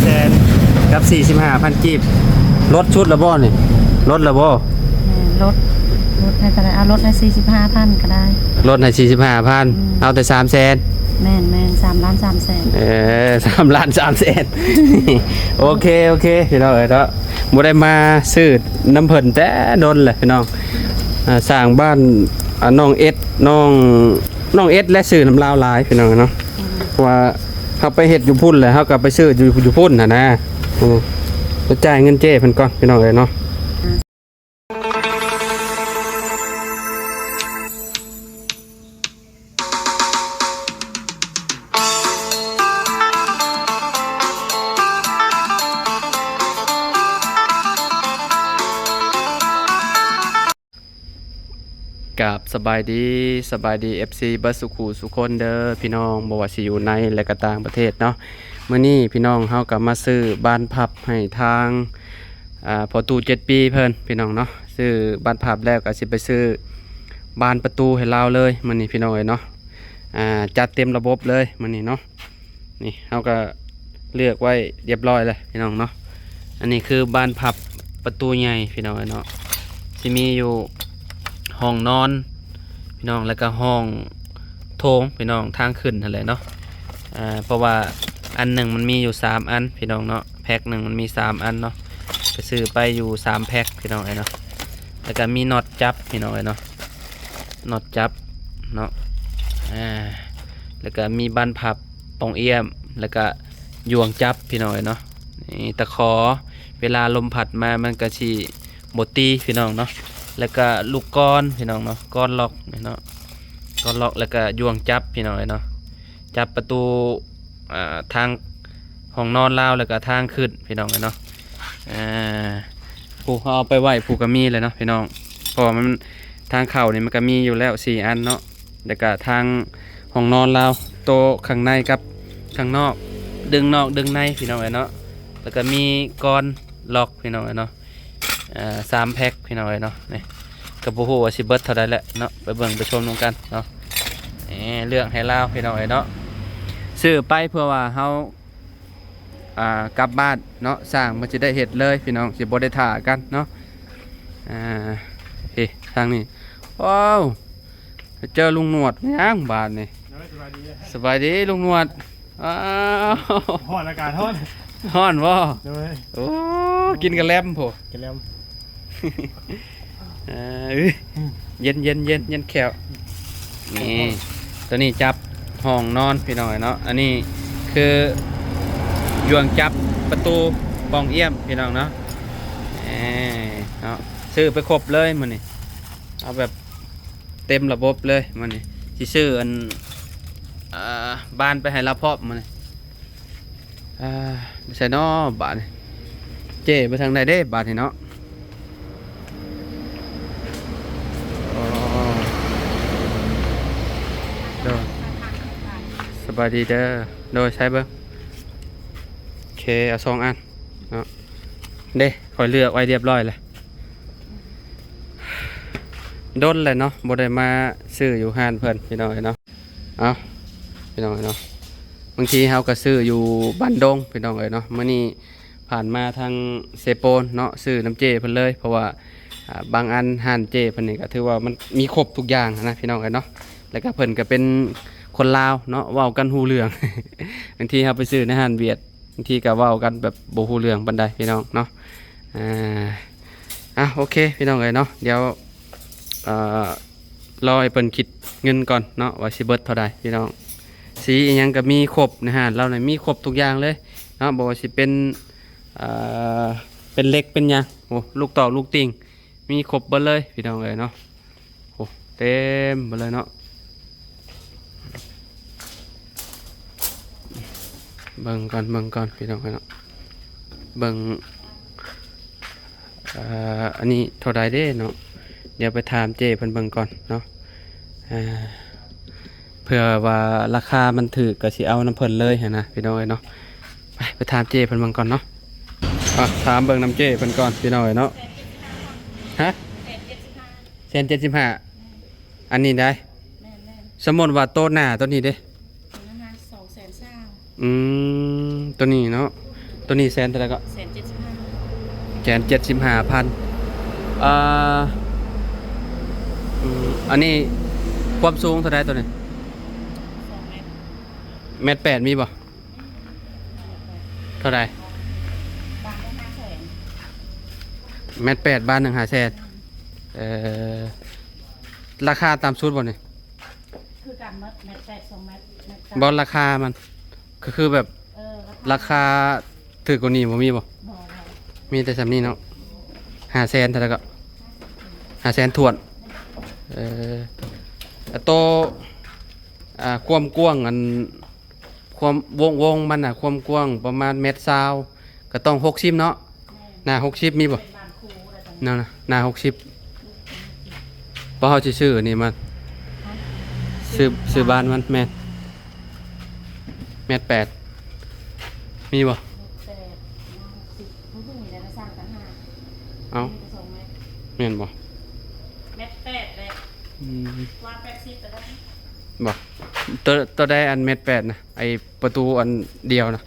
ແສນກັບສີ່ສິບຫ້າພັນກີບ ລົດຊຸດລະບໍ່ນີ້? ລົດລະບໍ່? ແມ່ນ ລົດ ລົດໃຫ້ເທົ່າໃດ? ເອົາລົດໃຫ້ສີ່ສິບຫ້າພັນກໍໄດ້. ລົດໃຫ້ສີ່ສິບຫ້າພັນ ອືມ ເອົາແຕ່ສາມແສນ. ແມ່ນໆ ສາມລ້ານສາມແສນ. ເອີ ສາມລ້ານສາມແສນ. ໂອເຄ ໂອເຄ ພີ່ນ້ອງເອີຍເນາະ ບໍ່ໄດ້ມາຊື້ນຳເພິ່ນແຕ່ດົນແຫຼະພີ່ນ້ອງ. ອ່າ ສ້າງບ້ານ ອ່າ ນ້ອງເອັດ ນ້ອງ ນ້ອງເອັດ ແລະ ຊື້ນຳລາວຫຼາຍພີ່ນ້ອງເນາະ. ອືມ ເພາະວ່າເຮົາໄປເຮັດຢູ່ພຸ້ນແຫຼະ ເຮົາກໍໄປຊື້ຢູ່ ຢູ່ພຸ້ນຫັ້ນນະ. ອືມ ໄປຈ່າຍເງິນເຈ້ເພິ່ນກ່ອນພີ່ນ້ອງເອີຍເນາະ. ກາບສະບາຍດີ ສະບາຍດີ ເອັຟຊີ ເບິດສູ່ຄູ່ສູ່ຄົນເດີພີ່ນ້ອງ ບໍ່ວ່າຊິຢູ່ໃນ ແລະ ກະຕ່າງປະເທດເນາະ. ມື້ນີ້ພີ່ນ້ອງເຮົາກໍມາຊື້ບານພັບໃຫ້ທາງ ອ່າ ພໍ່ຕູ້ເຈັດປີເພິ່ນພີ່ນ້ອງເນາະ. ຊື້ບານພັບແລ້ວກໍຊິໄປຊື້ບານປະຕູໃຫ້ລາວເລີຍມື້ນີ້ພີ່ນ້ອງເອີຍເນາະ. ອ່າ ຈັດເຕັມລະບົບເລີຍມື້ນີ້ເນາະ. ນີ້ເຮົາກໍເລືອກໄວ້ຮຽບຮ້ອຍແລ້ວພີ່ນ້ອງເນາະ. ອັນນີ້ຄືບານພັບປະຕູໃຫຍ່ພີ່ນ້ອງເອີຍເນາະ. ຊິມີຢູ່ຫ້ອງນອນພີ່ນ້ອງ ແລ້ວກໍຫ້ອງໂຖງພີ່ນ້ອງ ທາງຂຶ້ນຫັ້ນແຫຼະເນາະ. ອ່າ ເພາະວ່າອັນໜຶ່ງມັນມີຢູ່ສາມອັນພີ່ນ້ອງເນາະ ແພັກໜຶ່ງມັນມີສາມອັນເນາະ ກໍຊື້ໄປຢູ່ສາມແພັກພີ່ນ້ອງເອີຍເນາະ. ແລ້ວກໍມີນັອດຈັບພີ່ນ້ອງເອີຍເນາະ ນັອດຈັບເນາະ. ອ່າ ແລ້ວກໍມີບານພັບປ່ອງອ້ຽມ ແລ້ວກໍຢ່ວງຈັບພີ່ນ້ອງເອີຍເນາະ. ນີ້ຕະຂໍ ເວລາລົມພັດມາມັນກໍຊິບໍ່ຕີພີ່ນ້ອງເນາະ. ແລ້ວກໍລູກກອນພີ່ນ້ອງເນາະ ກອນລັອກນີ້ເນາະ ກອນລັອກ ແລ້ວກໍຢ່ວງຈັບພີ່ນ້ອງເອີຍເນາະ. ຈັບປະຕູ ອ່າ ທາງຫ້ອງນອນລາວ ແລ້ວກໍທາງຂຶ້ນພີ່ນ້ອງເອີຍເນາະ. ອ່າ ຜູ້ເຮົາເອົາໄປໄວ້ຜູ້ກໍມີແຫຼະເນາະພີ່ນ້ອງ ເພາະວ່າມັນ ທາງເຂົ້ານີ້ມັນກໍມີຢູ່ແລ້ວສີ່ອັນເນາະ. ແລ້ວກະທາງຫ້ອງນອນລາວ ໂຕະຂ້າງໃນກັບຂ້າງນອກ ດຶງນອກດຶງໃນພີ່ນ້ອງເອີຍເນາະ. ແລ້ວກະມີກອນລັອກພີ່ນ້ອງເອີຍເນາະ ເອີ ສາມແພັກພີ່ນ້ອງເອີຍເນາະ. ນີ້ກໍບໍ່ຮູ້ວ່າຊິເບິດເທົ່າໃດແຫຼະເນາະ ໄປເບິ່ງໄປຊົມນຳກັນເນາະ. ນີ້ເລືອກໃຫ້ລາວພີ່ນ້ອງເອີຍເນາະ ຊື້ໄປເພື່ອວ່າເຮົາ ອ່າ ກັບບ້ານເນາະ ຊ່າງມັນຊິໄດ້ເຮັດເລີຍພີ່ນ້ອງ ຊິບໍ່ໄດ້ຖ້າກັນເນາະ. ອ່າ ເອີ ທາງນີ້ ວ້າວ ເຈີລຸງໜວດ ຫຍັງບາດນີ້? ໂດຍ ສະບາຍດີ ສະບາຍດີລຸງໜວດ. ອ້າວ ຮ້ອນ ອາກາດຮ້ອນ ຮ້ອນບໍ່? ໂດຍ ໂອ້ ກິນກະແລັມພຸ້ນ ກະແລັມ. ເອີ ເຢັນໆໆ ເຢັນແຂ້ວ. ນີ້ ໂຕນີ້ຈັບຫ້ອງນອນພີ່ນ້ອງເອີຍເນາະ. ອັນນີ້ຄືຢ່ວງຈັບປະຕູປ່ອງອ້ຽມພີ່ນ້ອງເນາະ. ເອີ ເນາະ ຊື້ໄປຄົບເລີຍມື້ນີ້ ເອົາແບບເຕັມລະບົບເລີຍມື້ນີ້. ຊິຊື້ອັນ ອ່າ ບານໄປໃຫ້ລາວພ້ອມມື້ນີ້. ອ່າ ໄປໃສເນາະບາດນີ້? ເຈ້ໄປທາງໃດເດ້ບາດນີ້ເນາະ? ໂດຍ ສະບາຍດີເດີ. ໂດຍ ໃສເບິ່ງ. ໂອເຄ ເອົາສອງອັນເນາະ. ເດ້ ຂ້ອຍເລືອກໄວ້ຮຽບຮ້ອຍແລ້ວ. ດົນແລ້ວເນາະ ບໍ່ໄດ້ມາຊື້ຢູ່ຮ້ານເພິ່ນ ພີ່ນ້ອງເອີຍເນາະ. ເອົາ ພີ່ນ້ອງເອີຍເນາະ ບາງທີເຮົາກໍຊື້ຢູ່ບ້ານດົງ ພີ່ນ້ອງເອີຍເນາະ. ມື້ນີ້ຜ່ານມາທາງເຊໂປນເນາະ ຊື້ນຳເຈ້ເພິ່ນເລີຍ ເພາະວ່າ ອ່າ ບາງອັນຮ້ານເຈ້ເພິ່ນນີ້ກໍຖືວ່າມັນມີຄົບທຸກຢ່າງນະ ພີ່ນ້ອງເອີຍເນາະ. ແລ້ວກໍເພິ່ນກໍເປັນຄົນລາວເນາະ ເວົ້າກັນຮູ້ເລື່ອງ. ບາງທີເຮົາໄປຊື້ໃນຮ້ານຫວຽດ ບາງທີກໍເວົ້າກັນແບບບໍ່ຮູ້ເລື່ອງປານໃດ ພີ່ນ້ອງເນາະ. ອ່າ ອ່ະ ໂອເຄ ພີ່ນ້ອງເອີຍເນາະ ດຽວ ເອີ ລໍໃຫ້ເພິ່ນຄິດເງິນກ່ອນເນາະ ວ່າຊິເບິດເທົ່າໃດ ພີ່ນ້ອງ. ສີອີ່ຫຍັງກໍມີຄົບໃນຮ້ານລາວນີ້ ມີຄົບທຸກຢ່າງເລີຍເນາະ ບໍ່ວ່າຊິເປັນ ເອີ ເປັນເຫຼັກເປັນຫຍັງ ໂອ້ ລູກຕອກລູກຕິ່ງ ມີຄົບເບິດເລີຍ ພີ່ນ້ອງເອີຍເນາະ. ໂອ້ ເຕັມເບິດເລີຍເນາະ. ເບິ່ງກ່ອນ ເບິ່ງກ່ອນ ພີ່ນ້ອງເນາະ ເບິ່ງ ເອີ ອັນນີ້ເທົ່າໃດເດ້ເນາະ? ດຽວໄປຖາມເຈ້ເພິ່ນເບິ່ງກ່ອນເນາະ. ເອີ ເພື່ອວ່າລາຄາມັນຖືກກໍຊິເອົານຳເພິ່ນເລີຍຫັ້ນນະ ພີ່ນ້ອງເອີຍເນາະ. ໄປ ໄປຖາມເຈ້ເພິ່ນເບິ່ງກ່ອນເນາະ. ອ່ະ ຖາມເບິ່ງນຳເຈ້ເພິ່ນກ່ອນ ພີ່ນ້ອງເອີຍເນາະ. ຮະ? ແສນເຈັດສິບຫ້າ. ອັນນີ້ໄດ໋? ແມ່ນໆ. ສົມມຸດວ່າໂຕໜ້າໂຕນີ້ເດ້? ໂຕໜ້າສອງແສນຊາວ. ອືມ ໂຕນີ້ເນາະ. ຕົວນີ້ແສນເທົ່າໃດເກາະ? ແສນເຈັດສິບຫ້າ ແສນເຈັດສິບຫ້າພັນ. ເອີ ອືມ ອັນນີ້ຄວາມສູງເທົ່າໃດຕົວນີ້? ສອງແມັດ ແມັດແປດມີບໍ່? ເທົ່າໃດ? ບາດໜຶ່ງຫ້າແສນ ແມັດແປດ ບາດໜຶ່ງຫ້າແສນ. ເອີ ລາຄາຕ່ຳສຸດບໍ່ນີ້? ຄືກັນໝົດ ແມັດແປດ ສອງແມັດ ແມັດເກົ້າ ບໍ່ ລາຄາມັນ ກໍຄືແບບ ເອີ ລາຄາ ລາຄາຖືກກວ່ານີ້ບໍ່ມີບໍ່? ບໍ່ ບໍ່ ມີແຕ່ສ່ຳນີ້ເນາະ. ຫ້າແສນເທົ່າໃດເກາະ? ຫ້າແສນຖ້ວນ. ເອີ ແລ້ວໂຕ ອ່າ ຄວາມກວ້າງ ອັນ ຄວາມ ວົງ ວົງມັນນະ ຄວາມກວ້າງປະມານແມັດຊາວ ກໍຕ້ອງຫົກສິບເນາະ. ແມ່ນ ໜ້າຫົກສິບມີບໍ່? ເປັນບາງຄູ່ແລ້ວຕອນນີ້ ນັ້ນນະ ໜ້າຫົກສິບ. ເພາະເຮົາຊິຊື້ອັນນີ້ມັນ ຮະ? ຊື້ ຊື້ບານມັນ. ແມ່ນ ແມັດແປດ ມີບໍ່? ແມັດແປດ ໜ້າຫົກສິບ ບໍ່ຮູ້ແຫຼະ ໄປສັ່ງຕ່າງຫາກ. ເອົ້າ ມີແຕ່ສອງແມັດ ແມ່ນບໍ່? ແມັດແປດແຫຼະ. ອືມ ວ່າແປດສິບກໍໄດ້. ບໍ່ ຕົວ ຕົວໃດອັນແມັດແປດນະ? ໄອ້ປະຕູອັນດຽວນະ.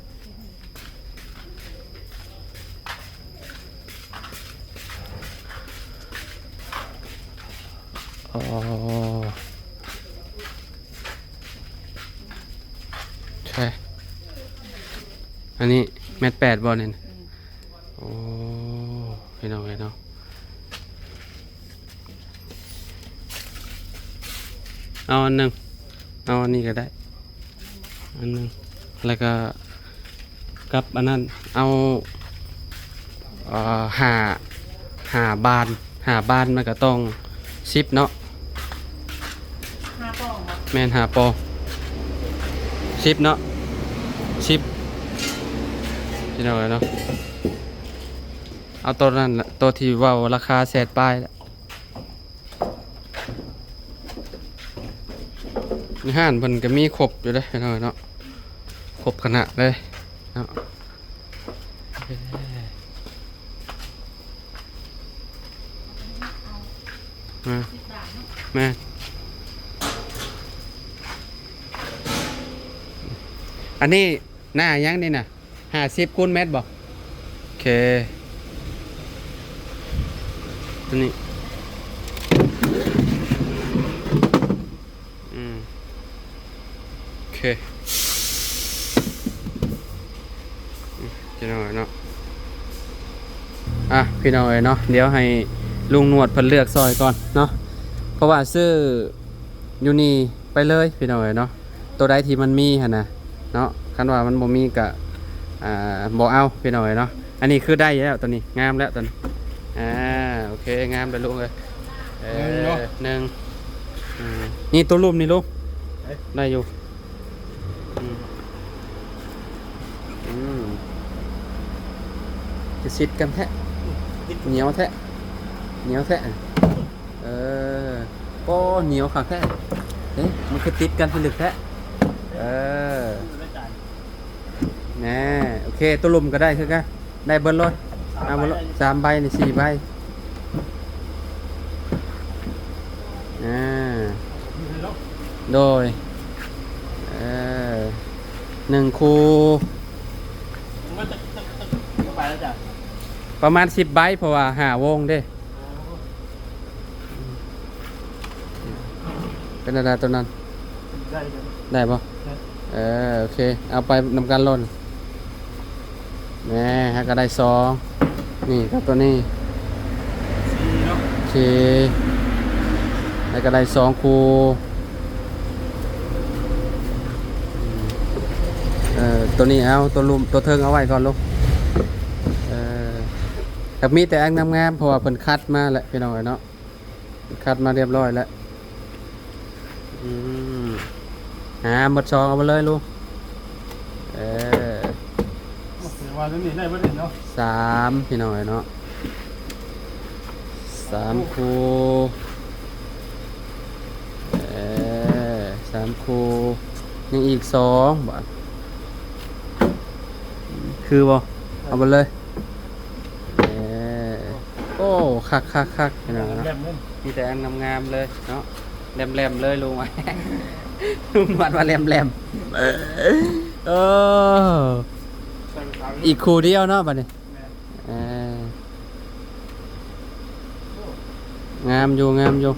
ອໍ ໃຊ່ ອັນນີ້ແມັດແປດບໍ່ນີ້? ອືມ ໂອ້ ພີ່ນ້ອງເອີຍເນາະ. ເອົາອັນໜຶ່ງ ເອົາອັນນີ້ກໍໄດ້ ອັນໜຶ່ງ ແລ້ວກໍກັບອັນນັ້ນ ເອົາ ເອີ ຫ້າ ຫ້າບານ ຫ້າບານມັນກໍຕ້ອງສິບເນາະ. ຫ້າປອງບໍ່? ແມ່ນ ຫ້າປອງ ສິບເນາະ ສິບ ພີ່ນ້ອງເອີຍເນາະ. ເອົາໂຕນັ້ນລະ ໂຕທີ່ເວົ້າລາຄາແສນປາຍລະ. ໃນຮ້ານເພິ່ນກໍມີຄົບຢູ່ເດ້ ພີ່ນ້ອງເນາະ ຄົບຂະໜາດເລີຍເນາະ. ແມ່ນ ແມ່ນ ອັນນີ້ໜ້າຫຍັງນີ້ນະ? ຫ້າສິບຄູນແມັດບໍ່? ໂອເຄ ຕົວນີ້ ອືມ ໂອເຄ ອືມ ພີ່ນ້ອງເອີຍເນາະ. ອ່ະ ພີ່ນ້ອງເອີຍເນາະ ດຽວໃຫ້ລຸງໜວດເພິ່ນເລືອກຊ່ອຍກ່ອນເນາະ ເພາະວ່າຊື້ຢູ່ນີ້ໄປເລີຍ ພີ່ນ້ອງເອີຍເນາະ. ໂຕໃດທີ່ມັນມີຫັ້ນນະເນາະ ຄັນວ່າມັນບໍ່ມີກະ ອ່າ ບໍ່ເອົາ ພີ່ນ້ອງເອີຍເນາະ. ອັນນີ້ຄືໄດ້ແລ້ວ ໂຕນີ້ງາມແລ້ວ ໂຕນີ້ ອ່າ ໂອເຄ ງາມແລ້ວລຸງເອີຍ. ເອີ ໜຶ່ງ ອືມ ນີ້ໂຕລຸ່ມນີ້ລຸງ ໄດ້ຢູ່ ອືມ ອືມ ຄືຊິດກັນແທ້ ໜຽວແທ້ ໜຽວແທ້. ເອີ ໂອ້ ໜຽວຄັກແທ້ ເອີ ມັນຄືຕິດກັນພິລຶກແທ້. ເອີ ແນ່ ໂອເຄ ໂຕລຸ່ມກໍໄດ້ຄືກັນ ໄດ້ເບິດໂລດ ເອົາເບິດໂລດ ສາມໃບນີ້ ສີ່ໃບ ອ່າ ໂດຍ ເອີ ໜຶ່ງຄູ່ ປະມານສິບໃບ ເພາະວ່າຫ້າວົງເດ້. ເປັນແນວໃດຕົວນັ້ນ? ໄດ້ຢູ່ ໄດ້ບໍ່? ໄດ້ ເອີ ໂອເຄ ເອົາໄປນຳກັນໂລດ. ແນ່ ເຮົາກໍໄດ້ສອງ ນີ້ກັບຕົວນີ້ ສີ່ເນາະ ໂອເຄ ແລ້ວກໍໄດ້ສອງຄູ່. ເອີ ຕົວນີ້ເອົາ ຕົວລຸ່ມ ຕົວເທິງເອົາໄວ້ກ່ອນລູກ. ເອີ ກໍມີແຕ່ອັນງາມໆ ເພາະວ່າເພິ່ນຄັດມາແຫຼະ ພີ່ນ້ອງເອີຍເນາະ ຄັດມາຮຽບຮ້ອຍແລ້ວ. ອືມ ຫາໝົດສອງ ເອົາມາເລີຍລູກ. ເອີ ວ່າຕົວນີ້ໄດ້ບໍ່ໄດ້ເນາະ ສາມ ພີ່ນ້ອງເອີຍເນາະ ສາມຄູ່. ເອີ ສາມຄູ່ ຍັງອີກສອງບາດ ຄືບໍ່? ເອົາໄປເລີຍ. ເອີ ໂອ້ ຄັກໆໆ ພີ່ນ້ອງເນາະ ມີແຕ່ອັນງາມໆເລີຍເນາະ ແຫຼມໆເລີຍລຸງວ່າ ລຸງວັດວ່າແຫຼມໆ. ເອີ ເອີ ອີກຄູ່ດຽວເນາະບັດນີ້. ແມ່ນ ເອີ ງາມຢູ່ ງາມຢູ່. ອືມ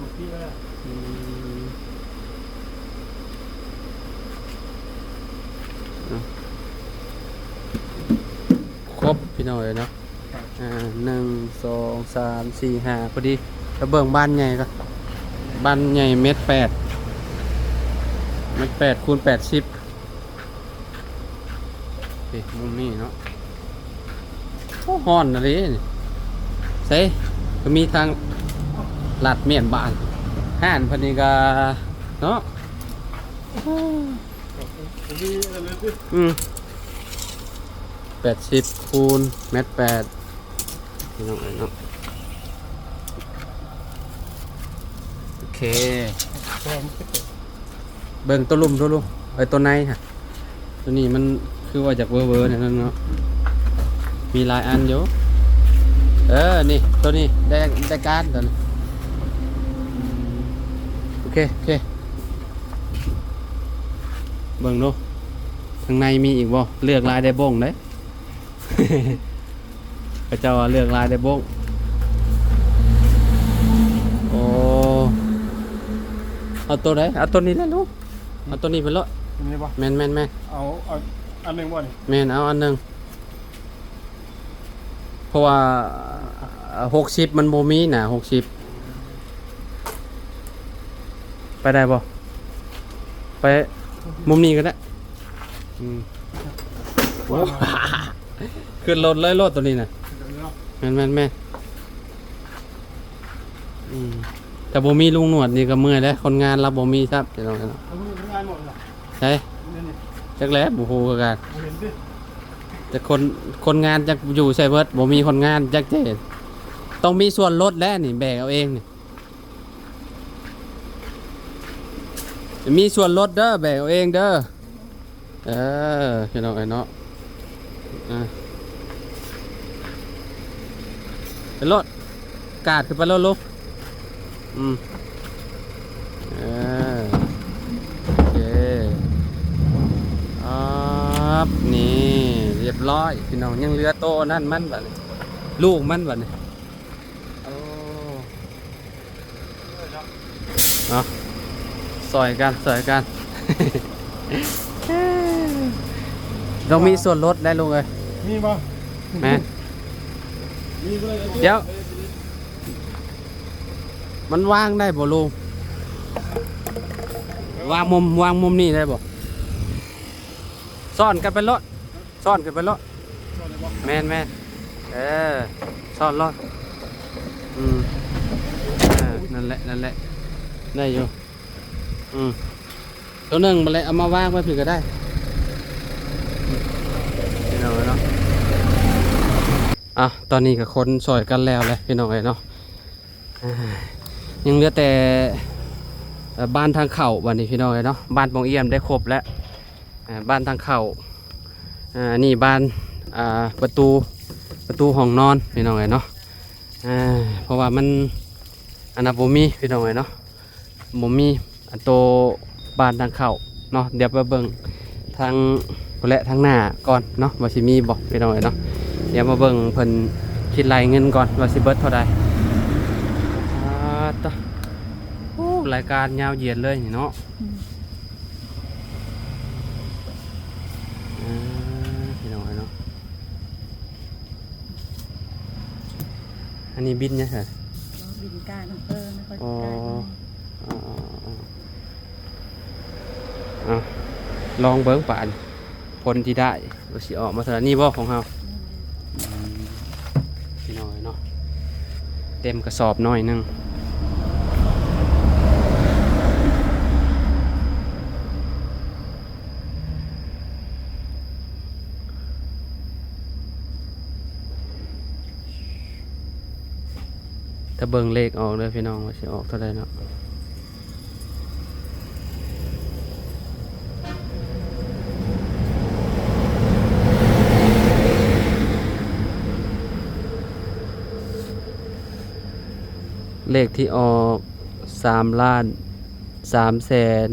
ເອົາ ຄົບພີ່ນ້ອງເອີຍເນາະ. ອ່າ ໜຶ່ງ ສອງ ສາມ ສີ່ ຫ້າ ພໍດີ. ແລ້ວເບິ່ງບານໃຫຍ່ກ່ອນ ບານໃຫຍ່ແມັດແປດ ແມັດແປດຄູນແປດສິບ. ນີ້ ມຸມນີ້ເນາະ. ໂອ້ ຮ້ອນອີ່ຫຼີນີ້. ໃສ ກໍມີທາງລາດມ້ຽນບ້ານ ຮ້ານເພິ່ນນີ້ກໍເນາະ. ອືມ ແປດສິບຄູນແມັດແປດ ພີ່ນ້ອງເອີຍເນາະ. ໂອເຄ ເບິ່ງໂຕລຸ່ມ ໂຕລຸ່ມ ເອີ ໂຕໃນຫັ້ນ. ໂຕນີ້ມັນຄືວ່າຢາກເວີໆແນວນັ້ນເນາະ ມີຫຼາຍອັນຢູ່. ເອີ ນີ້ ໂຕນີ້ໄດ້ ໄດ້ການໂຕນີ້. ໂອເຄ ໂອເຄ ເບິ່ງດູ ທາງໃນມີອີກບໍ່? ເລືອກຫຼາຍໄດ້ບົ້ງເດ້. ເຂົາເຈົ້າວ່າເລືອກຫຼາຍໄດ້ບົ້ງ. ໂອ້ ເອົາໂຕໃດ? ເອົາໂຕນີ້ແຫຼະລູກ ເອົາໂຕນີ້ໄປໂລດ. ນີ້ບໍ່? ແມ່ນໆໆ ເອົາ ເອົາອັນໜຶ່ງບໍ່ນີ້? ແມ່ນ ເອົາອັນໜຶ່ງ ເພາະວ່າ ເອີ ຫົກສິບມັນບໍ່ມີນະ ຫົກສິບ. ໄປໄດ້ບໍ່? ໄປມຸມນີ້ກໍໄດ້. ອືມ ຂຶ້ນລົດເລີຍໂລດໂຕນີ້ນະ. ແມ່ນໆໆ ອືມ ຖ້າບໍ່ມີລຸງໜວດນີ້ກໍເມື່ອຍແລ້ວ ຄົນງານລາວບໍ່ມີຊ້ຳ ພີ່ນ້ອງເອີຍເນາະ. ໃສ? ຈັກແຫຼະ ບໍ່ຮູ້ຄືກັນ. ແຕ່ຄົນ ຄົນງານຈັກຢູ່ໃສເບິດ ບໍ່ມີຄົນງານຈັກເຈ. ຕ້ອງມີສ່ວນລົດແຫຼະນີ້ ແບກເອົາເອງນີ້. ມີສ່ວນລົດເດີ ແບກເອົາເອງເດີ. ເອີ ພີ່ນ້ອງເອີຍເນາະ ອ່າ ໄປໂລດ ກາດຂຶ້ນໄປໂລດລູກ. ອືມ ເອີ ໂອເຄ ອາບ ນີ້ ຮຽບຮ້ອຍ ພີ່ນ້ອງ. ຍັງເຫຼືອໂຕນັ້ນມັນບັດນີ້ ລູກມັນບັດນີ້. ໂອ້ ເນາະ ຊ່ອຍກັນ ຊ່ອຍກັນ ຕ້ອງມີສ່ວນລົດໄດ໋ລຸງເອີຍ. ມີບໍ່? ແມ່ນ ມີບໍ່? ດຽວ ມັນວາງໄດ້ບໍ່ລຸງ? ວາງມຸມ ວາງມຸມນີ້ໄດ້ບໍ່? ຊ້ອນກັນໄປໂລດ. ຊ້ອນຂຶ້ນໄປໂລດ. ຊ້ອນໄດ້ບໍ່? ແມ່ນໆ ເອີ ຊ້ອນໂລດ. ອືມ ເອີ ນັ້ນແຫຼະ ນັ້ນແຫຼະ ໄດ້ຢູ່. ອືມ ໂຕໜຶ່ງບັດແຫຼະ ເອົາມາວາງໄວ້ພີ້ກໍໄດ້ ພີ່ນ້ອງເອີຍເນາະ. ອ່ະ ຕອນນີ້ກໍຄົນຊ່ອຍກັນແລ້ວແຫຼະ ພີ່ນ້ອງເອີຍເນາະ. ອ່າ ຍັງເຫຼືອແຕ່ ເອີ ບານທາງເຂົ້າບັດນີ້ ພີ່ນ້ອງເອີຍເນາະ. ບານປ່ອງອຽມໄດ້ຄົບແລ້ວ. ອ່າ ບານທາງເຂົ້າ ອ່າ ອັນນີ້ບານ ອ່າ ປະຕູ ປະຕູຫ້ອງນອນ ພີ່ນ້ອງເອີຍເນາະ. ອ່າ ເພາະວ່າມັນ ອັນນັ້ນບໍ່ມີ ພີ່ນ້ອງເອີຍເນາະ ບໍ່ມີອັນໂຕບານທາງເຂົ້າເນາະ. ດຽວໄປເບິ່ງທາງພຸ້ນແຫຼະ ທາງໜ້າກ່ອນເນາະ ວ່າຊິມີບໍ່ ພີ່ນ້ອງເອີຍເນາະ. ດຽວມາເບິ່ງເພິ່ນຄິດໄລ່ເງິນກ່ອນ ວ່າຊິເບິດເທົ່າໃດ. ອ່າ ຕະ ໂອ້ ລາຍການຍາວຢຽດເລີຍນີ້ເນາະ. ອືມ ອ່າ ພີ່ນ້ອງເອີຍເນາະ ອັນນີ້ບິນຫຍັງຫະ? ບິນກາຍ ເອີ ມັນຄ່ອຍກາຍ. ອໍ ເອົາ ລອງເບິ່ງປານຜົນທີ່ໄດ້ ວ່າຊິອອກມາເທົ່າໃດ. ນີ້ບໍ່ຂອງເຮົາ? ອືມ ພີ່ນ້ອງເອີຍເນາະ ເຕັມກະສອບໜ້ອຍໜຶ່ງ. ຖ້າເບິ່ງເລກອອກເດີພີ່ນ້ອງ ວ່າຊິອອກເທົ່າໃດເນາະ. ເລກທີ່ອອກ ສາມລ້ານສາມແສນ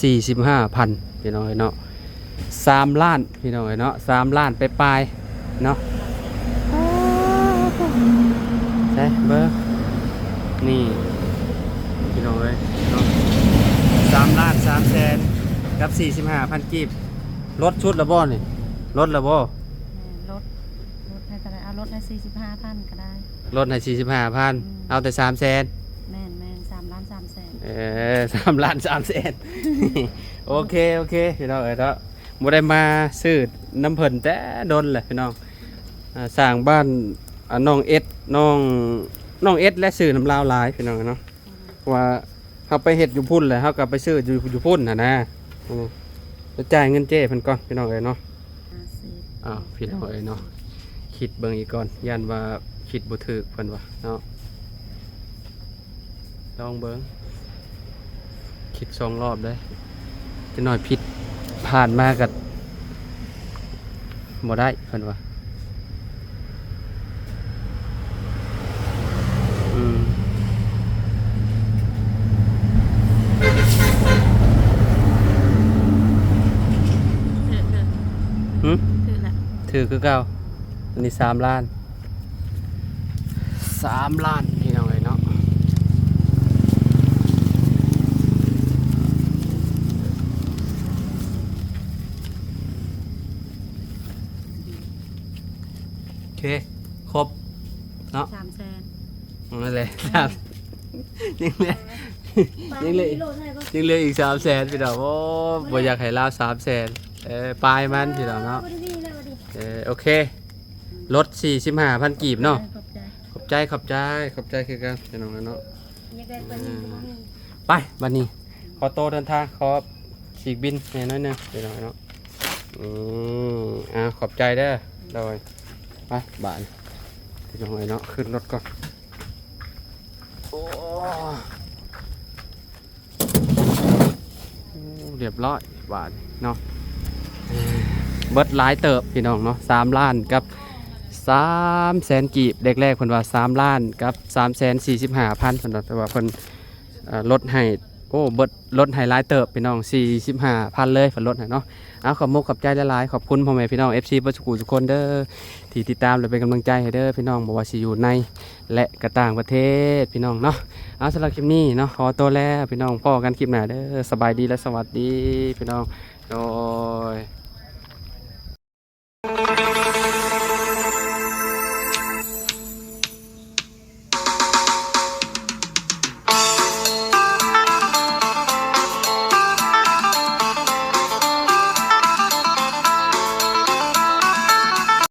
ສີ່ສິບຫ້າພັນ ພີ່ນ້ອງເອີຍເນາະ. ສາມລ້ານພີ່ນ້ອງເອີຍເນາະ ສາມລ້ານປາຍໆເນາະ ໃສ່ເບິ່ງ ນີ້ພີ່ນ້ອງເອີຍເນາະ ສາມລ້ານສາມແສນກັບສີ່ສິບຫ້າພັນກີບ ລົດຊຸດລະບໍ່ນີ້ ລົດລະບໍ່? ແມ່ນ ລົດ ລົດໃຫ້ເທົ່າໃດ? ເອົາລົດໃຫ້ສີ່ສິບຫ້າພັນກໍໄດ້ ລົດໃຫ້ສີ່ສິບຫ້າພັນ ອືມ ເອົາແຕ່ສາມແສນ ແມ່ນໆ ສາມລ້ານສາມແສນ ເອີ ສາມລ້ານສາມແສນ ໂອເຄ ໂອເຄ ພີ່ນ້ອງເອີຍເນາະ ບໍ່ໄດ້ມາຊື້ນຳເພິ່ນແຕ່ດົນແຫຼະພີ່ນ້ອງ ອ່າ ສ້າງບ້ານ ອ່າ ນ້ອງເອັດ ນ້ອງ ນ້ອງເອັດ ແລະ ຊື້ນຳລາວຫຼາຍພີ່ນ້ອງເນາະ ເພາະວ່າເຮົາໄປເຮັດຢູ່ພຸ້ນແຫຼະ ເຮົາກໍໄປຊື້ຢູ່ ຢູ່ພຸ້ນຫັ້ນນະ ອືມ ໄປຈ່າຍເງິນເຈ້ເພິ່ນກ່ອນພີ່ນ້ອງເອີຍເນາະ ຫ້າສິບ ອ້າວ ພີ່ນ້ອງເອີຍເນາະ ຄິດເບິ່ງອີກກ່ອນ ຢ້ານວ່າຄິດບໍ່ຖືກເພິ່ນວ່າເນາະ ລອງເບິ່ງ ຄິດສອງລອບເດີ້ ຈັກໜ້ອຍຜິດ ຜ່ານມາກໍບໍ່ໄດ້ເພິ່ນວ່າ ອືມ ຖືກ ຖືກ ຫຶ? ຖືກແລ້ວ ຖືກຄືເກົ່າ ອັນນີ້ສາມລ້ານ ສາມລ້ານ ພີ່ນ້ອງເອີຍເນາະ ໂອເຄ ຄົບເນາະ ສາມແສນ ນັ້ນແຫຼະ ສາມ ຍັງເຫຼືອ ຍັງເຫຼືອ ຍັງເຫຼືອອີກສາມແສນ ພີ່ນ້ອງ ໂອ້ ບໍ່ຢາກໃຫ້ລາວສາມແສນ ເອີ ປາຍມັນ ພີ່ນ້ອງເນາະ ເອີ ໂອເຄ ລົດສີ່ສິບຫ້າພັນກີບເນາະ ຂອບໃຈ ຂອບໃຈ ຂອບໃຈ ຂອບໃຈຄືກັນ ພີ່ນ້ອງເນາະ ຢາກໄດ້ປານນີ້ກໍບໍ່ມີ ໄປ ບັດນີ້ ຂໍໂຕເດີນທາງ ຂໍສີກບິນແດ່ໜ້ອຍໜຶ່ງ ພີ່ນ້ອງເນາະ ອືມ ອ່າ ຂອບໃຈເດີ້ ໂດຍ ໄປ ບາດນີ້ ພີ່ນ້ອງເອີຍເນາະ ຂຶ້ນລົດກ່ອນ ໂອ້ ໂອ້ ລຽບຮ້ອຍບາດນີ້ເນາະ ເບິດຫຼາຍເຕີບພີ່ນ້ອງເນາະ ສາມລ້ານກັບສາມແສນກີບ ແລກໆເພິ່ນວ່າສາມລ້ານກັບສາມແສນສີ່ສິບຫ້າພັນເພິ່ນວ່າ ແຕ່ວ່າເພິ່ນ ເອີ ລົດໃຫ້ ໂອ້ ເບິດ ລົດໃຫ້ຫຼາຍເຕີບພີ່ນ້ອງ ສີ່ສິບຫ້າພັນເລີຍເພິ່ນລົດໃຫ້ເນາະ ເອົາ ຂອບມຸກຂອບໃຈຫຼາຍໆ ຂອບຄຸນພໍ່ແມ່ພີ່ນ້ອງ ເອັຟຊີ ເບິດສູ່ຜູ້ສູ່ຄົນເດີ້ ທີ່ຕິດຕາມ ແລະ ເປັນກຳລັງໃຈໃຫ້ເດີ້ພີ່ນ້ອງ ບໍ່ວ່າຊິຢູ່ໃນ ແລະ ກະຕ່າງປະເທດພີ່ນ້ອງເນາະ ເອົາ ສຳລັບຄລິບນີ້ເນາະ ຂໍໂຕແລ້ວພີ່ນ້ອງ ພໍ້ກັນຄລິບໜ້າເດີ້ ສະບາຍດີ ແລະ ສະຫວັດດີພີ່ນ້ອງ ໂດຍ.